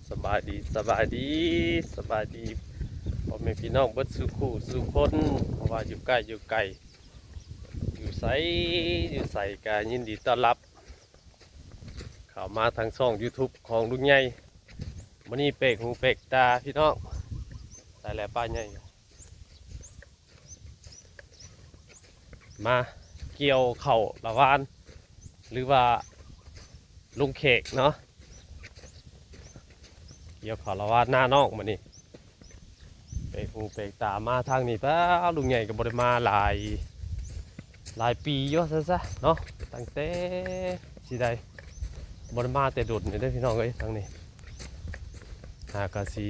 ສະບາຍດີ ສະບາຍດີ ສະບາຍດີ ພໍ່ແມ່ພີ່ນ້ອງເບິດສູ່ຄູ່ສູ່ຄົນ ບໍ່ວ່າຢູ່ໃກ້ຢູ່ໄກ ຢູ່ໃສຢູ່ໃສ ກະຍິນດີຕ້ອນຮັບ ເຂົ້າມາທາງຊ່ອງຢູທູບຂອງລຸງໃຫຍ່. ມື້ນີ້ແປກຫູແປກຕາພີ່ນ້ອງ ຕາຍແລ້ວ ປ້າໃຫຍ່ ມາກ່ຽວເຂົ້າລະຫວ່ານ ຫຼືວ່າລົງແຂກເນາະ ກ່ຽວເຂົ້າລະຫວ່ານນານ້ອງມື້ນີ້. ແປກຫູແປກຕາມາທາງນີ້ ປ້າ ລຸງໃຫຍ່ກໍບໍ່ໄດ້ມາຫຼາຍ ຫຼາຍປີຢູ່ວ່າຊັ້ນຊະເນາະ ຕັ້ງແຕ່ຊິໄດ້ ບໍ່ໄດ້ມາແຕ່ດົນເດ້ພີ່ນ້ອງເອີຍ ທາງນີ້ ຫາກະຊິ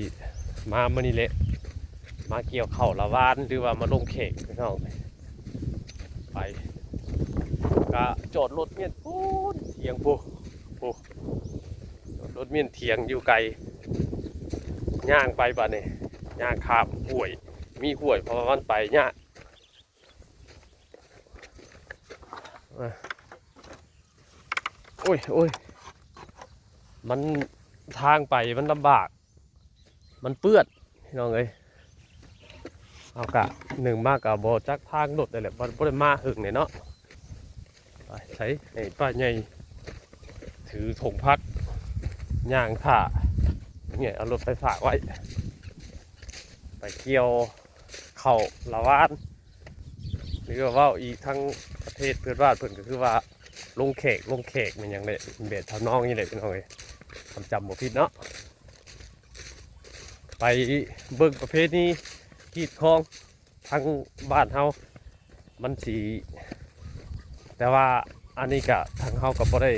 ມາມື້ນີ້ແຫຼະ ມາກ່ຽວເຂົ້າລະຫວ່ານ ຫຼືວ່າມາລົງແຂກພີ່ນ້ອງ. ໄປ ກະຈອດລົດມ້ຽນພຸ້ນ ຖຽງພຸ້ນ ພຸ້ນ ຈອດລົດມ້ຽນຖຽງຢູ່ໄກ ຍ່າງໄປບາດນີ້ ຍ່າງຂ້າມຫ້ວຍ ມີຫ້ວຍ ເພາະວ່າມັນໄປຍາກ. ໂອ້ຍ ໂອ້ຍ ມັນ ທາງໄປມັນລຳບາກ ມັນເປື້ອນພີ່ນ້ອງເອີຍ. ເຮົາກະ ໜຶ່ງມາກະບໍ່ຈັກທາງລົດໄດ້ແຫຼະ ບໍ່ ບໍ່ໄດ້ມາເຫິງແຫຼະເນາະ. ໄປໃສ ໃຫ້ປ້າໃຫຍ່ຖືຖົງຜັກ ຍ່າງຖ້າ ເອົາລົດໄປຝາກໄວ້ ໄປກ່ຽວເຂົ້າລະຫວ່ານ ຫຼືວ່າເວົ້າອີກທາງປະເທດເພື່ອນບ້ານເພິ່ນກໍຄືວ່າລົງແຂກ ລົງແຂກແມ່ນຫຍັງແຫຼະ ແບບທຳນອງນີ້ແຫຼະພີ່ນ້ອງເອີຍ ຄັນຈຳບໍ່ຜິດເນາະ. ໄປເບິ່ງປະເພນີຮີດຄອງທາງບ້ານເຮົາ ມັນຊິ ແຕ່ວ່າອັນນີ້ກະທາງເຮົາກໍບໍ່ໄດ້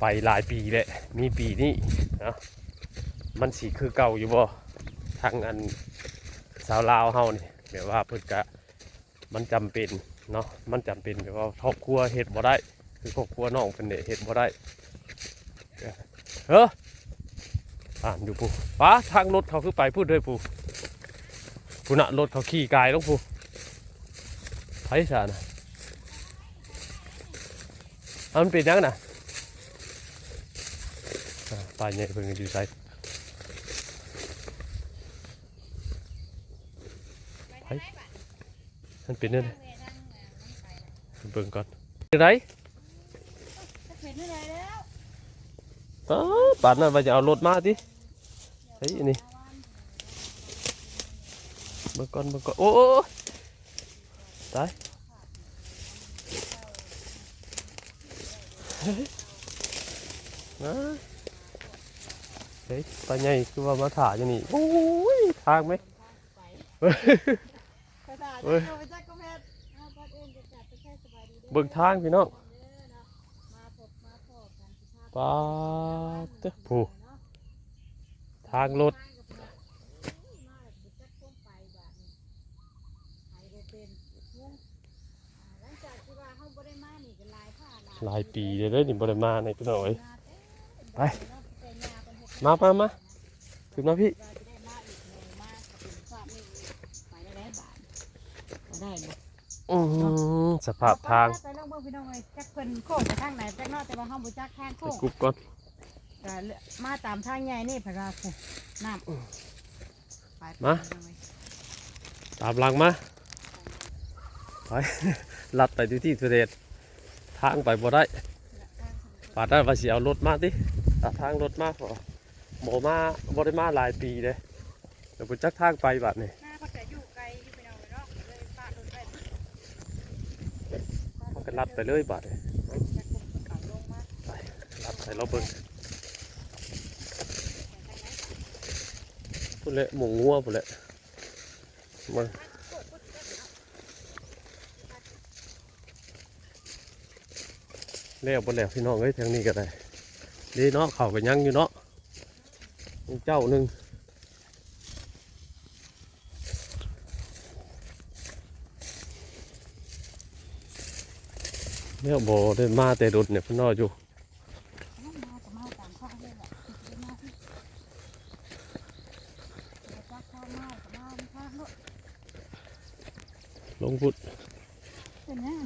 ໄປຫຼາຍປີແຫຼະ ມີປີນີ້ເນາະ ມັນຊິຄືເກົ່າຢູ່ບໍ່? ທາງອັນຊາວລາວເຮົານີ້ ແບບວ່າເພິ່ນກະ ມັນຈຳເປັນເນາະ ມັນຈຳເປັນແບບວ່າຄອບຄົວເຮັດບໍ່ໄດ້ ຄືຄອບຄົວນ້ອງເພິ່ນນີ້ເຮັດບໍ່ໄດ້. ເອີ ອ່ານຢູ່ພຸ້ນ ປາ ທາງລົດເຂົາຄືໄປພຸ້ນເດີ ຜູ້ ພຸ້ນນະ ລົດເຂົາຂີ່ກາຍລົງພຸ້ນ ໃຜຊະນະ ມັນເປັນຫຍັງນະ? ອ່າ ປ້າໃຫຍ່ເພິ່ນຢູ່ໃສ? ໃຜ? ມັນເປັນແນວໃດ? ເບິ່ງກ່ອນ ເປັນໃດ? ເປັນແນວໃດແລ້ວ? ປາ ປານນັ້ນວ່າຈະເອົາລົດມາຕິ? ເຮີ້ຍ ອັນນີ້ ເບິ່ງກ່ອນ ເບິ່ງກ່ອນ ໂອ້ ໂອ້ ໂອ້ ຕາຍ ເຮີ້ຍ ນະ ເຮີ້ຍ ປ້າໃຫຍ່ຄືວ່າມາຖ້າຢູ່ນີ້ ໂອ້ຍ ທາງແມະ ເອີຍ ເບິ່ງທາງພີ່ນ້ອງ ປາດເດີ ຜູ້ ທາງລົດ ຫຼາຍປີແລ້ວເດ້ນີ້ບໍ່ໄດ້ມານີ້ພີ່ນ້ອງເອີຍ ໄປ ມາ ມາ ມາ ຂຶ້ນມາພີ້ ອືມ ສະພາບທາງ ໄປລອງເບິ່ງພີ່ນ້ອງເອີຍ ຈັກເພິ່ນໂຄ້ງໄປທາງໃດຈັກເນາະ ແຕ່ວ່າເຮົາບໍ່ຈັກທາງໂຄ້ງ ໄປກຸບກ່ອນ ກະມາຕາມທາງໃຫຍ່ນີ້ ເພິ່ນວ່າ ຜູ້ ນ້ຳ ມາ ຕາມຫຼັງມາ ໄປ ລັດໄປຢູ່ທີ່ສຸເດດ ທາງໄປບໍ່ໄດ້ ປານນັ້ນວ່າຊິເອົາລົດມາຕິ ຕາທາງລົດມາ ເພາະວ່າບໍ່ມາ ບໍ່ໄດ້ມາຫຼາຍປີເດ້ ແລ້ວບໍ່ຈັກທາງໄປບາດນີ້ ນາເພິ່ນກະຢູ່ໄກຢູ່ພີ່ນ້ອງເອີຍເນາະ ເລີຍປະລົດໄວ້ ເຮົາກະລັດໄປເລີຍບາດນີ້ ໄປ ລັດໃຫ້ລາວເບິ່ງ ພຸ້ນແຫຼະ ໝົງງົວພຸ້ນແຫຼະ ມາ ແລ້ວບໍ່ແລ້ວພີ່ນ້ອງເອີຍ ທາງນີ້ກໍໄດ້ ເດ້ເນາະ ເຂົ້າກໍຍັງຢູ່ເນາະ ເຈົ້າໜຶ່ງ ແລ້ວບໍ່ໄດ້ມາແຕ່ດົນແຫຼະ ເພິ່ນເວົ້າຢູ່ ມາກໍມາຕາມທາງນີ້ແຫຼະ ມາທີ່ ຈັກທາງມາກໍມາທາງໂລດ ລົງພຸ້ນ ເປັນຫຍັງ?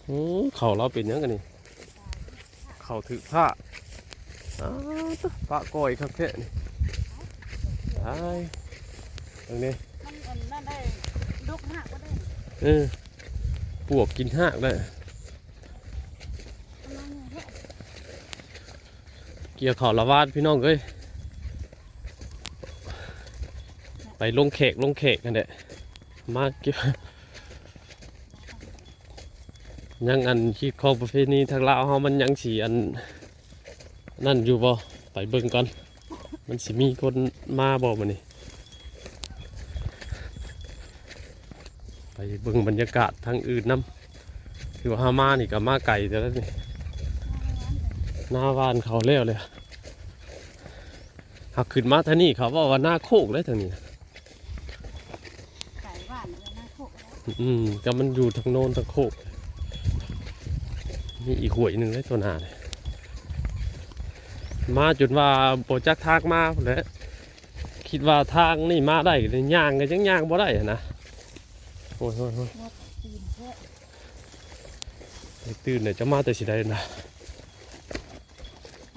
ອື ເຂົ້າລາວເປັນຫຍັງອັນນີ້? ເຂົ້າຖືກພາກ ອ້າວ ປະກ້ອຍຄັກແທ້ນີ້ ຕາຍ ເບິ່ງນີ້ ມັນອັນນັ້ນໄດ້ ດົກຮາກບໍ່ໄດ້ ເອີ ປວກກິນຮາກໄດ້ ກຳລັງນີ້ແທ້ ກ່ຽວເຂົ້າລະຫວ່ານພີ່ນ້ອງເອີຍ ໄປລົງແຂກ ລົງແຂກຫັ້ນແຫຼະ ມາກ່ຽວ ຍັງອັນຮີດຄອງປະເພນີທາງລາວເຮົາ ມັນຍັງຊິອັນນັ້ນຢູ່ບໍ່? ໄປເບິ່ງກ່ອນ ມັນຊິມີຄົນມາບໍ່ມື້ນີ້? ໄປເບິ່ງບັນຍາກາດທາງອື່ນນຳ ຄືວ່າເຮົາມານີ້ກໍມາໄກແຕ່ລະນີ້ ນາຫວ່ານເຂົ້າແລ້ວແຫຼະ ຫາກຂຶ້ນມາທາງນີ້ ເຂົາເວົ້າວ່ານາໂຄກເດ້ທາງນີ້ ໄກຫວ່ານເອີຍນາໂຄກ ອືມ ກໍມັນຢູ່ທາງໂນ້ນທາງໂຄກ ມີອີກຫ້ວຍໜຶ່ງເດ້ຕົວໜ້ານີ້ ມາຈົນວ່າບໍ່ຈັກທາງມາພຸ້ນແຫຼະ ຄິດວ່າທາງນີ້ມາໄດ້ ຍ່າງກໍຍັງຍ່າງບໍ່ໄດ້ຫັ້ນນະ ໂອ້ຍໆໆ ຕື່ນເລີຍ ຈະມາແຕ່ຊິໄດ້ນະ ຖ້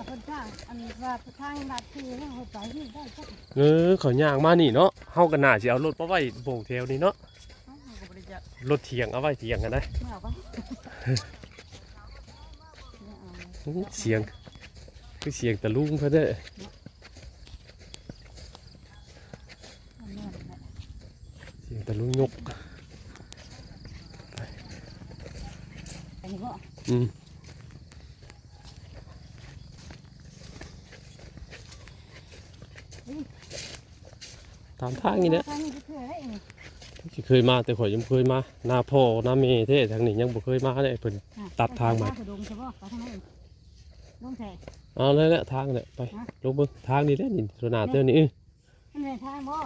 າເພິ່ນທາງ ອັນວ່າທາງລັດທີ່ເຮົາໄປນີ້ໄດ້ຈັກ ເອີ ເຂົາຍ່າງມານີ້ເນາະ ເຮົາກໍໜ້າຊິເອົາລົດມາໄວ້ໝ່ອງແຖວນີ້ເນາະ ເຮົາກໍບໍ່ໄດ້ຈັກ ລົດຖຽງເອົາໄວ້ຖຽງຫັ້ນນະ ເມື່ອໄປ ໂອ້ ສຽງ ຄືສຽງຕະລຸງເພິ່ນເດ້ ສຽງຕະລຸງຍົກ ອັນນີ້ບໍ່ ອືມ ຕາມທາງນີ້ແຫຼະ ທາງນີ້ຄືເທື່ອໃດນີ້ ທີ່ເຄີຍມາ ແຕ່ຂ້ອຍຍັງບໍ່ເຄີຍມາ ນາພໍ່ນາແມ່ແທ້ ທາງນີ້ຍັງບໍ່ເຄີຍມາເດ້ ເພິ່ນ ອ່ະ ຕັດທາງໃໝ່ ໄປທາງດງຊະບໍ່ ໄປທາງໃດ ລົງແທ້ ເອົາແລ້ວແຫຼະ ທາງແຫຼະ ໄປ ຮະ ລົງເບິ່ງ ທາງນີ້ແຫຼະນີ້ ຕົວໜ້າເຈົ້ານີ້ ເອີ ມັນແມ່ນທາງບໍ່?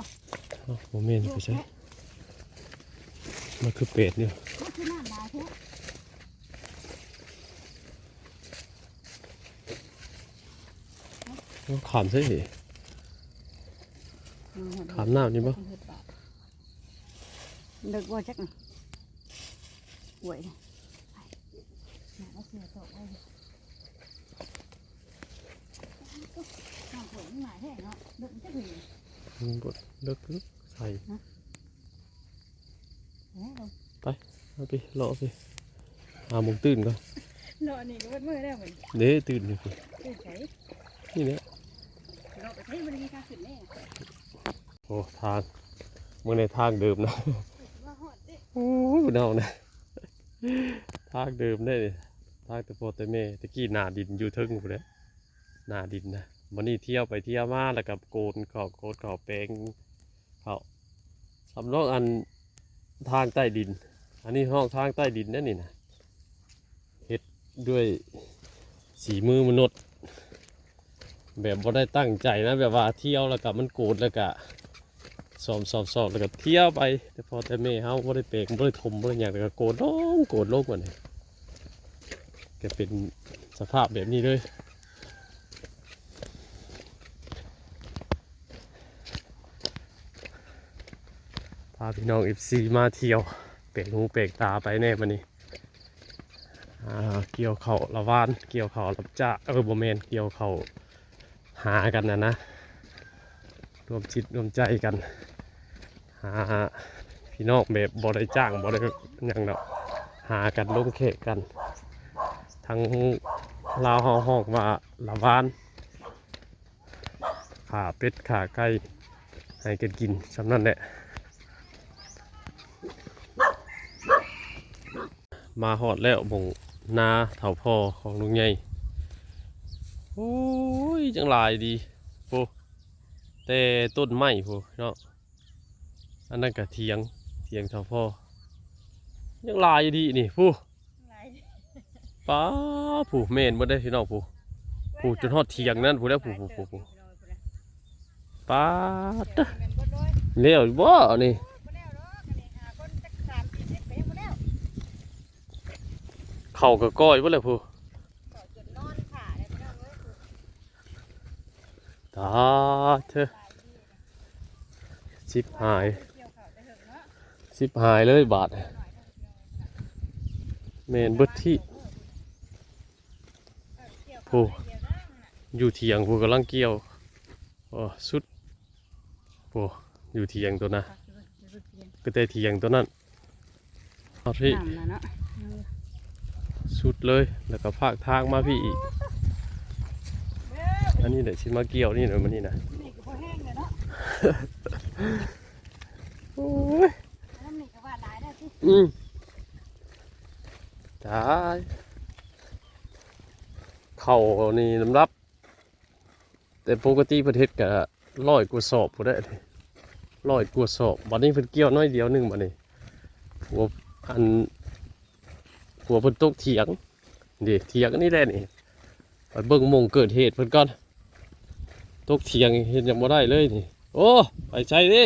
ເອົ້າ ບໍ່ແມ່ນ ຢູ່ໄປໃສ? ມັນຄືເປັນຢູ່ ມັນຄືນ້ຳຫຼາຍແທ້. ເອົ້າ ຂ້າມໃສ? ອືມ ຂ້າມນ້ຳນີ້ບໍ່? ເລິກບໍ່ຈັກ? ຫ້ວຍ ນ້ຳເອົາເສື້ອຕອກໄວ້. ນ້ຳຖ້ວມມັນຫຼາຍແທ້ເນາະ ເລິກຈັກເລີຍ ມັນບໍ່ເລິກ ເລິກໃສ ຮະ ແລ້ວ ໄປ ເອົາໄປ ເລາະໄປ ຫາໝ່ອງຕື່ນກ່ອນ ເລາະນີ້ກໍເບິດມື້ແລ້ວ ເດ້ ຕື່ນຢູ່ພຸ້ນ ຕື່ນໃສ ນີ້ແຫຼະ ເລາະໄປໃສ ມັນມີກາຂຶ້ນແນ່. ໂອ້ ທາງ ເບິ່ງໃນທາງເດີມນະ ໂອ້ຍ ເຮົານະ ທາງເດີມເດ້ນີ້ ທາງແຕ່ພໍ່ແຕ່ແມ່ ແຕ່ກີ້ໜ້າດິນຢູ່ເທິງພຸ້ນແຫຼະ ໜ້າດິນນະ ບັດນີ້ທ່ຽວໄປທ່ຽວມາ ແລ້ວກໍໂກນເຂົ້າ ໂກນເຂົ້າແປງເຂົ້າ ສຳນອງອັນທາງໃຕ້ດິນ ອັນນີ້ຫ້ອງທາງໃຕ້ດິນເດ້ນີ້ນະ ເຮັດດ້ວຍສີມືມະນຸດ ແບບບໍ່ໄດ້ຕັ້ງໃຈນະ ແບບວ່າທ່ຽວແລ້ວກະມັນໂກນ ແລ້ວກະສ້ອມໆໆ ແລ້ວກະທ່ຽວໄປ ແຕ່ພໍ່ແຕ່ແມ່ເຮົາບໍ່ໄດ້ແປງ ບໍ່ໄດ້ຖົມ ບໍ່ໄດ້ຫຍັງ ແລ້ວກະໂກນລົງ ໂກນລົງ ບາດນີ້ກະເປັນສະພາບແບບນີ້ເລີຍ. ພາພີ່ນ້ອງເອັຟຊີມາທ່ຽວ ແປກຫູແປກຕາໄປແດ່ບາດນີ້ ອ່າ ກ່ຽວເຂົ້າລະຫວ່ານ ກ່ຽວເຂົ້າຮັບຈ້າງ ເອີ ບໍ່ແມ່ນ ກ່ຽວເຂົ້າຫາກັນຫັ້ນນະ ລວມຈິດລວມໃຈກັນ ຫາພີ່ນ້ອງແບບບໍ່ໄດ້ຈ້າງ ບໍ່ໄດ້ຫຍັງດອກ ຫາກັນລົງແຂກກັນ ທາງລາວເຮົາຮ້ອງວ່າລະຫວ່ານ ຂ້າເປັດຂ້າໄກ່ໃຫ້ກັນກິນ ສ່ຳນັ້ນແຫຼະ. ມາຮອດແລ້ວ ໝ່ອງນາເຖົ້າພໍ່ຂອງລຸງໃຫຍ່ ໂອ້ຍ ຍັງຫຼາຍດີ ໂອ້ ແຕ່ຕົ້ນໄມ້ພຸ້ນເນາະ ອັນນັ້ນກະຖຽງ ຖຽງເຖົ້າພໍ່ ຍັງຫຼາຍອີ່ຫຼີນີ້ ພຸ້ນ ຫຼາຍ ປ້າ ຜູ້ ແມ່ນເບິດເດ້ພີ່ນ້ອງ ຜູ້ ຜູ້ ຈົນຮອດຖຽງນັ້ນພຸ້ນແຫຼະ ຜູ້ ຜູ້ ຜູ້ ຜູ້ ປ້າ ແມ່ນເບິດເລີຍ ແລ້ວບໍ່ນີ້ ບໍ່ແລ້ວດອກ ອັນນີ້ຫາຄົນຈັກສາມສີ່ສິບກໍຍັງບໍ່ແລ້ວ ເຂົ້າກໍກ້ອຍເບິດແລ້ວຜູ້ ເຂົ້າຈົນນອນຖ້າແລ້ວພີ່ນ້ອງເອີຍ ຕາຍເທີ ຊິບຫາຍ ຊິບຫາຍເລີຍບາດ ແມ່ນເບິດທີ່ ຜູ້ ຢູ່ຖຽງພຸ້ນກຳລັງກ່ຽວ. ໂອ້ ສຸດ ໂອ້ ຢູ່ຖຽງໂຕນະ ກໍແຕ່ຖຽງໂຕນັ້ນ ເອົາທີ່ ນ້ຳນະເນາະ ເອີ ສຸດເລີຍ ແລ້ວກໍພາກທາງມາພີ້ອີກ. ອັນນີ້ແຫຼະຊິມາກ່ຽວນີ້ແຫຼະ ມື້ນີ້ນະ ນີ້ກໍພໍແຫ້ງແລ້ວເນາະ. ໂອ້ຍ ນ້ຳນີ້ກໍຫວານຫຼາຍແລ້ວຕິ. ອືມ ຕາຍ ເຂົ້ານີ້ນ້ຳລັບ ແຕ່ປົກກະຕິເພິ່ນເຮັດກະຮ້ອຍກວ່າສອບພຸ້ນແຫຼະ ຮ້ອຍກວ່າສອບ. ບັດນີ້ເພິ່ນກ່ຽວໜ້ອຍດຽວໜຶ່ງ ບັດນີ້ ຜົວ ອັນ ຜົວເພິ່ນຕົກຖຽງ ນີ້ຖຽງອັນນີ້ແຫຼະນີ້. ໄປເບິ່ງໝ່ອງເກີດເຫດເພິ່ນກ່ອນ ຕົກຖຽງເຮັດຫຍັງບໍ່ໄດ້ເລີຍນີ້. ໂອ້ ໄປໃສເດ້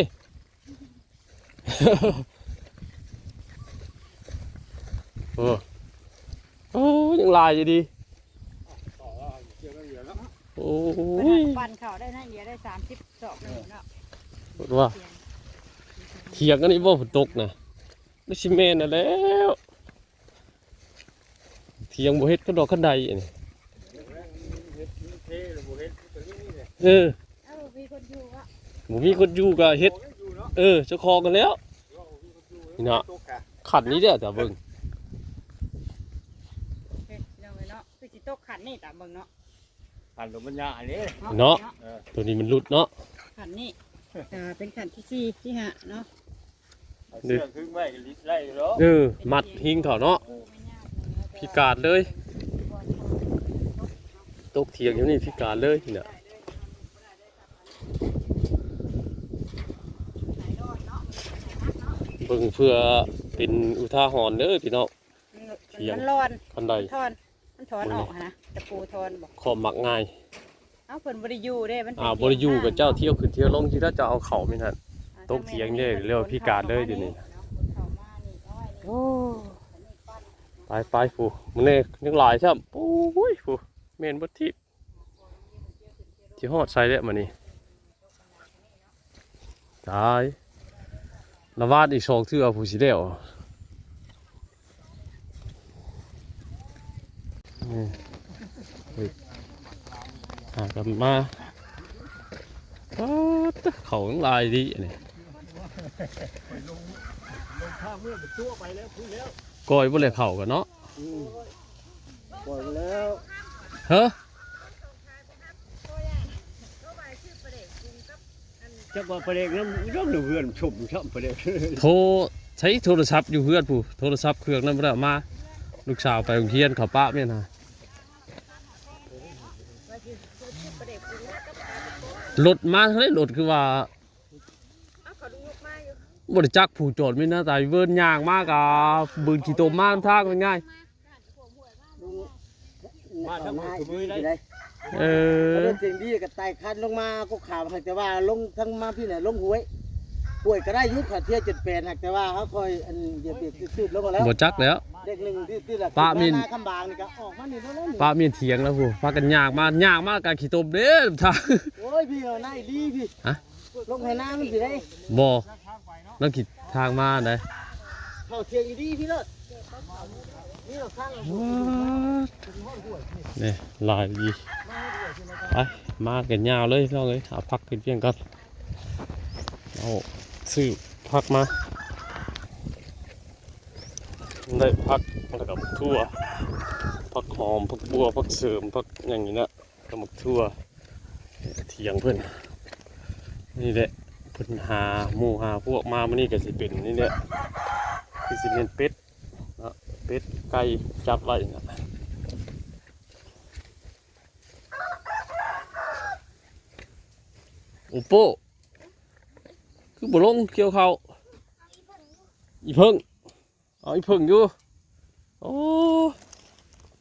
ໂອ້ ໂອ້ ຍັງຫຼາຍຢູ່ດີ. ໂອ້ຍ ປັ່ນເຂົ້າໄດ້ໜ້ອຍດຽວ ໄດ້ສາມສິບສອບໜຶ່ງເນາະ. ວ່າຖຽງອັນນີ້ບໍ່ ຝົນຕົກນະ ມັນຊິແມ່ນນັ້ນແລ້ວ. ຖຽງບໍ່ເຮັດຄັນດອກຄັນໃດອັນນີ້. ເອີ ເອົ້າ ບໍ່ມີຄົນຢູ່ເນາະ ບໍ່ມີຄົນຢູ່ກໍເຮັດ ເອີ ເຈົ້າຂອງກັນແລ້ວ. ນີ້ນະ ຄັນນີ້ເດ້ ຕາເບິ່ງ ເອີ ພີ່ນ້ອງເອີຍເນາະ ຄືຊິຕົກຄັນນີ້ ຕາເບິ່ງເນາະ. ຄັນລົງມັນຍາອັນນີ້ເນາະ ເນາະ ເອີ ໂຕນີ້ມັນຫຼຸດເນາະ. ຄັນນີ້ ເປັນຄັນທີສີ່ ທີຫ້າເນາະ. ເອົາເຊືອກຂຶງໄວ້ກໍລິດໄດ້ຢູ່ດອກ ເອີ ມັດຫິ້ງເຂົາເນາະ. ເອີ ພິການເລີຍ ຕົກຖຽງຢູ່ນີ້ພິການເລີຍນີ້ນະ. ເບິ່ງເພື່ອເປັນອຸທາຫອນເດີພີ່ນ້ອງ. ມັນ ມັນ ມັນຫຼອນ ຄັນໃດ ມັນຖອນ ມັນຖອນອອກຫັ້ນນະ ຕະປູຖອນບໍ່ ເຄາະມັກງ່າຍ. ເອົ້າ ເພິ່ນບໍ່ໄດ້ຢູ່ເດ້ ມັນເປັນ ອ້າວ ບໍ່ໄດ້ຢູ່ກໍເຈົ້າທ່ຽວຂຶ້ນທ່ຽວລົງ ຊິໄດ້ເຈົ້າເອົາເຂົ້າແມ່ນຫັ້ນ ຕົກຖຽງເດ້ ແລ້ວພິການເລີຍດຽວນີ້. ໂອ້ ໄປໆ ພຸ້ນ ມື້ນີ້ຍັງຫຼາຍຊ້ຳ. ໂອ້ຍ ພຸ້ນ ແມ່ນເບິດທີບ ຊິຮອດໃສແລ້ວມື້ນີ້. ຕາຍ ລະຫວ່ານອີກສອງເທື່ອຜູ້ຊິແລ້ວ. ນີ້ ເຮີ້ຍ ຫາກັນມາ. ປາດ ເຂົ້າຫຼາຍດີອັນນີ້ ກ້ອຍບໍ່ແລ້ວເຂົ້າກັນເນາະ. ອືມ ກ້ອຍບໍ່ແລ້ວ ເຮີ້ຍ. ຈັກວ່າປາແດກນຳ ນຳເຮືອນຊົມຊ້ຳປາແດກ. ໂທ ໃຊ້ໂທລະສັບຢູ່ເຮືອນພຸ້ນ ໂທລະສັບເຄື່ອງນັ້ນບໍ່ໄດ້ເອົາມາ. ລູກສາວໄປໂຮງຮຽນ ເຂົາປະແມ່ນຫາ ລົດມາທາງໃດ ລົດຄືວ່າ ບໍ່ໄດ້ຈັກຜູ້ຈອດມີໜ້າຕາເວີນ ຍ່າງມາກະບືນຂີ້ຕົມມານຳທາງ ເປັນໄງ? ມາທາງຫ້ວຍຄືມື້ໃດ. ເອີ ເຂົາເດີນເສັງດີກໍໄຕ່ຄັນລົງມາກໍຂາມ ຫາກແຕ່ວ່າລົງທາງມາພີ້ນະ ລົງຫ້ວຍ ຫ້ວຍກໍໄດ້ຢູ່ ຂ້ອຍທຽວຈົນແປນ ຫາກແຕ່ວ່າເຮົາຄ່ອຍອັນຢຽບເບຣກ ຄືບລົງແລ້ວ ບໍ່ຈັກແລ້ວ. ເດັກໜຶ່ງທີ່ ທີ່ລະ ປະມິນ ຄຳບາງນີ້ກໍອອກມານີ້ແລ້ວ ປະມິນຖຽງແລ້ວພຸ້ນ ພາກັນຍ່າງມາ ຍ່າງມາກະຂີ້ຕົມເດ້ທາງ. ໂອ້ຍ ພີ່ເອົານາຍດີພີ້ ຮະ ລົງໄຖນາມັນຊິໄດ້ ບໍ່ ລະຄິດທາງມາໄດ໋ ເຂົ້າຖຽງດີພີ້ເລີດ ນີ້ເອົາທາງ ນີ້ຫຼາຍດີ. ໄປ ມາກັນຍາວເລີຍພີ່ນ້ອງເອີຍ ເອົາພັກກິນພຽງກ່ອນ ເອົາຊື້ຜັກມາ ໄດ້ຜັກ ແລ້ວກໍໝາກຖົ່ວ ຜັກຫອມ ຜັກບົ່ວ ຜັກເສີມ ຜັກຫຍັງນີ້ນະ. ກັບໝາກຖົ່ວ ຖຽງເພິ່ນນີ້ແຫຼະ ເພິ່ນຫາໝູ່ຫາພວກມາມື້ນີ້ກໍຊິເປັນນີ້ແຫຼະ ຄືຊິແມ່ນເປັດເນາະ ເປັດໄກ່ຈັບໄວ້ນະ. ໂອໂປ້ ຄືບໍ່ລົງກ່ຽວເຂົ້າ ອີເຜິ້ງ ເອົາອີເຜິ້ງຢູ່. ໂອ້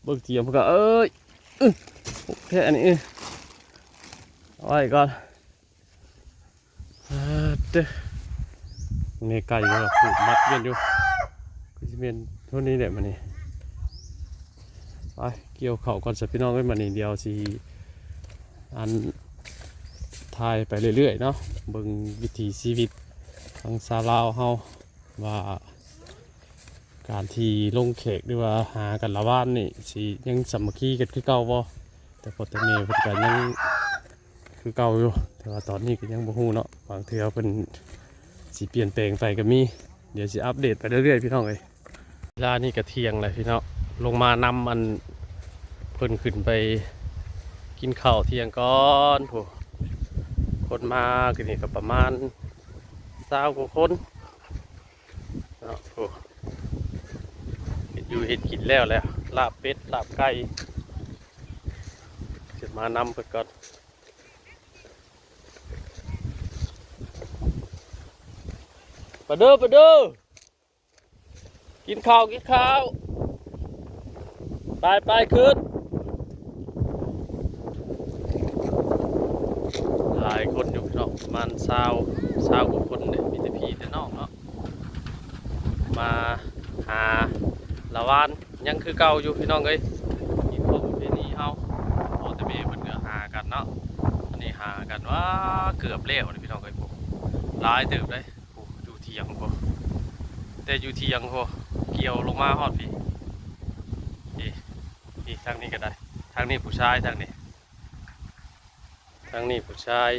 ເບິ່ງຕຽມເພິ່ນກໍ ເອີຍ ອຶ ແທ້ອັນນີ້ ອື ເອົາໄວ້ກ່ອນ. ອາ ເດີ ແມ່ໄກ່ກໍຜູກມັດວຽນຢູ່ ຄືຊິແມ່ນເທົ່ານີ້ແຫຼະມື້ນີ້. ໄປກ່ຽວເຂົ້າກ່ອນຊະພີ່ນ້ອງເອີຍ ມື້ນີ້ດຽວຊິ ອັນ ຖ່າຍໄປເລື້ອຍໆເນາະ ເບິ່ງວິຖີຊີວິດທາງຊາວລາວເຮົາ ວ່າການທີ່ລົງແຂກ ຫຼືວ່າຫາກັນລະຫວ່ານນີ້ ຊິຍັງສາມັກຄີກັນຄືເກົ່າບໍ່? ແຕ່ພໍ່ແຕ່ແມ່ເພິ່ນກໍຍັງຄືເກົ່າຢູ່ ແຕ່ວ່າຕອນນີ້ກໍຍັງບໍ່ຮູ້ເນາະ ບາງເທື່ອເພິ່ນຊິປ່ຽນແປງໄປກໍມີ. ດຽວຊິອັບເດດໄປເລື້ອຍໆ ພີ່ນ້ອງເອີຍ. ເວລານີ້ກໍທ່ຽງແລ້ວພີ່ນ້ອງ ລົງມານຳອັນເພິ່ນຂຶ້ນໄປກິນເຂົ້າທ່ຽງກ່ອນ. ໂອ້ ຄົນມາຄືນີ້ກໍປະມານຊາວກວ່າຄົນເນາະ. ໂອ້ ເຮັດຢູ່ເຮັດກິນແລ້ວແຫຼະ ລາບເປັດລາບໄກ່ ຈະມານຳເພິ່ນກ່ອນ. ປາເດີ ປາເດີ ກິນເຂົ້າ ກິນເຂົ້າ ໄປ ໄປ ຂຶ້ນ. ຫຼາຍຄົນຢູ່ເນາະ ປະມານຊາວ ຊາວກວ່າຄົນເດ້ ມີແຕ່ພີ່ແຕ່ນ້ອງເນາະ ມາຫາລະວານ ຍັງຄືເກົ່າຢູ່ພີ່ນ້ອງເອີຍ. ຮີດຄອງປະເພນີເຮົາ ພໍ່ແຕ່ແມ່ເພິ່ນກໍຫາກັນເນາະ ອັນນີ້ຫາກັນວ່າເກືອບແລ້ວເດ້ພີ່ນ້ອງເອີຍ. ໂອ້ ຫຼາຍເຕີບເດ້ ໂອ້ ຢູ່ທ່ຽງພຸ້ນ ແຕ່ຢູ່ທ່ຽງພຸ້ນ ກ່ຽວລົງມາຮອດພີ້ ພີ້ ພີ້ ທາງນີ້ກໍໄດ້ ທາງນີ້ຜູ້ຊາຍ ທາງນີ້ ທາງນີ້ຜູ້ຊາຍ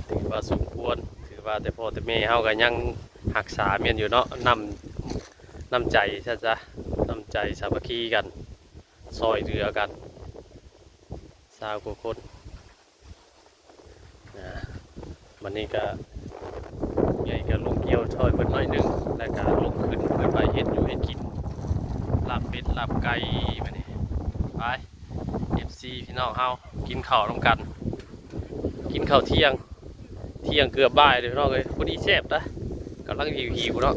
ຖືວ່າສົມຄວນ ຖືວ່າແຕ່ພໍ່ແຕ່ແມ່ເຮົາກໍຍັງຮັກສາແມ່ນຢູ່ເນາະ ນ້ຳ ນ້ຳໃຈຊະ ນ້ຳໃຈສາມັກຄີກັນ ຊ່ອຍເຫຼືອກັນ ຊາວກວ່າຄົນ. ອ່າ ບັດນີ້ກະໃຫຍ່ກະລົງກ່ຽວຊ່ອຍເພິ່ນໜ້ອຍໜຶ່ງ ແລ້ວກະລົງຂຶ້ນເພິ່ນໄປເຮັດຢູ່ເຮັດກິນ ລາບເປັດລາບໄກ່. ບັດນີ້ໄປ ເອັຟຊີ ພີ່ນ້ອງເຮົາ ກິນເຂົ້ານຳກັນ ກິນເຂົ້າທ່ຽງ ທ່ຽງເກືອບບ່າຍເດ້ພີ່ນ້ອງເອີຍ ພໍດີແຊບນະ ກຳລັງຫິວໆເນາະ.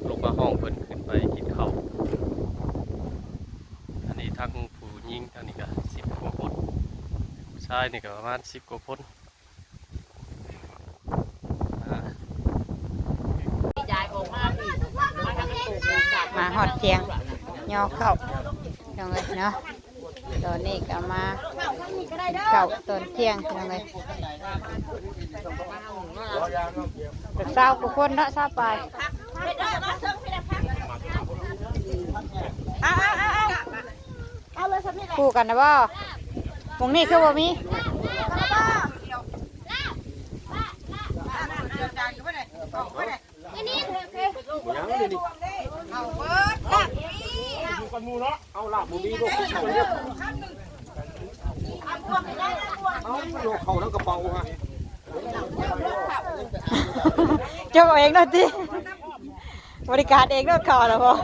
ລົງມາຫ້ອງເພິ່ນຂຶ້ນໄປກິນເຂົ້າ. ອັນນີ້ທັງຜູ້ຍິງ ທາງນີ້ກໍສິບກວ່າຄົນ ຜູ້ຊາຍນີ້ກໍປະມານສິບກວ່າຄົນ. ອ່າ ມາຮອດທ່ຽງຍໍເຂົ້າ ພີ່ນ້ອງເອີຍເນາະ. ຕອນນີ້ກໍມາເຂົ້າຕອນທ່ຽງ ພີ່ນ້ອງເອີຍ ຊາວກວ່າຄົນເນາະ ຊາວປາຍ. ເອົາ ເອົາ ເອົາ ເອົາ ເອົາ ຄູ່ກັນນະບໍ່? ໝ່ອງນີ້ຄືບໍ່ມີ? ເຈົ້າເອົາເອງໂລດຕິ ບໍລິການເອງໂລດ ເຂົ້າລະບໍ່? ເ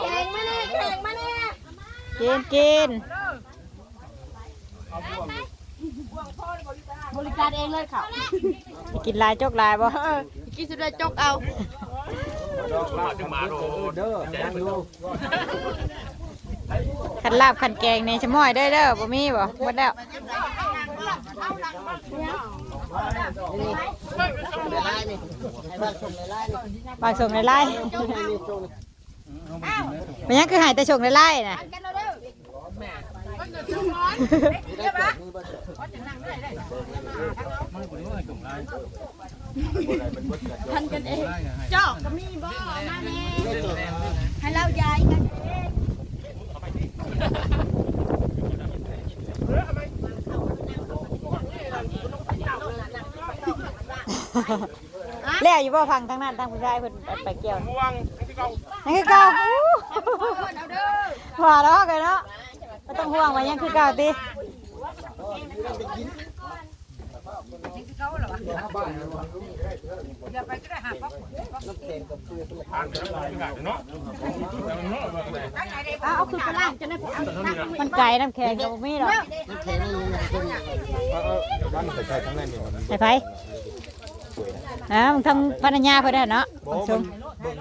ກັ່ງມາແນ່ ເກັ່ງມາແນ່ ເກັ່ງ ເກັ່ງ ບໍລິການເອງເລີຍເຂົ້າ. ກິນຫຼາຍຈົກຫຼາຍບໍ່? ເອີ ກິນສຸດແລ້ວຈົກເອົາ. ຄັນລາບຄັນແກງນີ້ຊະມ້ອຍເດີ ເດີ ບໍ່ມີບໍ່? ໝົດແລ້ວ. ຝາກສົ່ງຫຼາຍໆ ເປັນຫຍັງຄືໃຫ້ແຕ່ສົ່ງຫຼາຍໆນະ? ພັນກັນເອງ ຈອກກໍມີບໍ່? ມາແນ່ ໃຫ້ລາວຢາຍກັນເອງ. ແລ້ວຢູ່ບໍ່? ຟັງທາງນັ້ນ ທາງຜູ້ຊາຍເພິ່ນໄປກ່ຽວ ຍັງຄືເກົ່າ ຍັງຄືເກົ່າ. ອູ້ ຫົວເນາະ ເອີຍເນາະ ບໍ່ຕ້ອງຫ່ວງວ່າຍັງຄືເກົ່າຕິ. ເອົາ ເອົາຂຶ້ນໄປລ້າງ ມັນໄກ ນ້ຳແຂງກໍບໍ່ມີດອກ. ໃຫ້ໃຜ? ອ້າວ ທາງພັນລະຍາເພິ່ນຫັ້ນເນາະ. ບໍ່ ມັນເບິ່ງ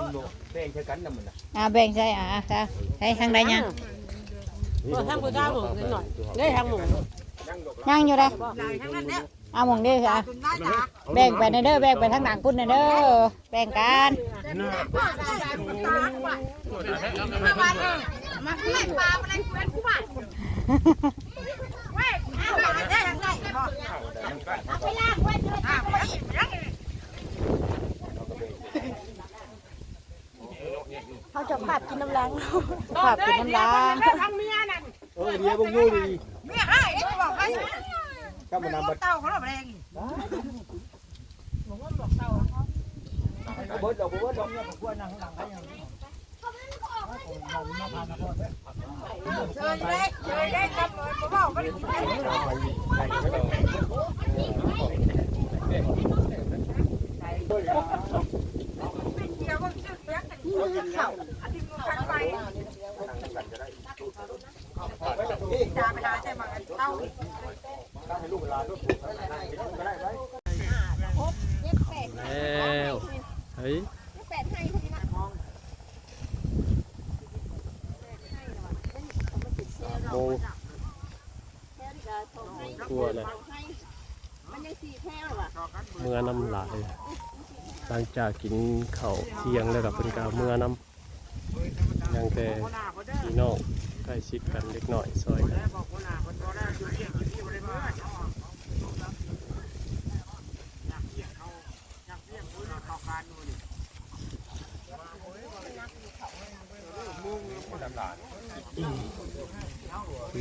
ແບ່ງໃສ່ກັນນຳມັນນະ. ອ່າ ແບ່ງໃສ່ ອ່າ ໃສ່ທາງໃດຍັງ? ບໍ່ ທາງຜູ້ຊາຍເບິ່ງໜ້ອຍເດ້ ທາງໝູ່ ຍັງຢູ່ເດ້. ເອົາໝ່ອງນີ້ຊະ ແບ່ງໄປແດ່ເດີ ແບ່ງໄປທາງຫຼັງພຸ້ນແດ່ເດີ ແບ່ງກັນ. ມາ ເຮົາເຈົ້າພາບກິນນ້ຳລາງ ພາບກິນນ້ຳລາງ ເອີ ເດຍເບິ່ງຢູ່ນີ້ ເມຍອ້າຍເດ້ ບອກໃຫ້ ຈຳມານຳບັດ ເຕົາເຂົາລະແບງ ບໍ່ເບິດດອກ ບໍ່ເບິດດອກ ເຊີນເລີຍ ເຊີນເລີຍ ຕຳຫຼວດບໍ່ເວົ້າ ບໍ່ໄດ້ກິນ ເປັນເກຍເບິ່ງຊື່ ເຂົ້າ ແລ້ວ ເຮີ້ຍ ສາມໂມງກວ່າແລ້ວ ເມືອນຳຫຼາຍ ຫຼັງຈາກກິນເຂົ້າທ່ຽງແລ້ວກໍເພິ່ນກໍເມືອນຳ ຍັງແຕ່ພີ່ນ້ອງໃກ້ຊິດກັນເລັກນ້ອຍຊ່ອຍກັນ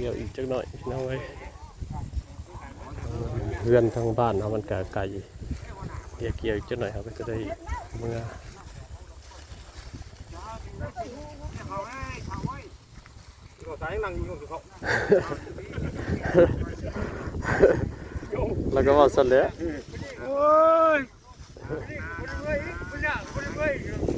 ກ່ຽວອີກຈັກໜ້ອຍພີ່ນ້ອງເອີຍ ເຮືອນທາງບ້ານເຮົາມັນກະໄກ ກ່ຽວອີກຈັກໜ້ອຍເຮົາກໍຈະໄດ້ເມືອ ເຂົາຕາຍຍັງນັ່ງຢູ່ ເຂົາ ແລ້ວກໍເວົ້າຊັ້ນແຫຼະ ໂອ້ຍ ໂ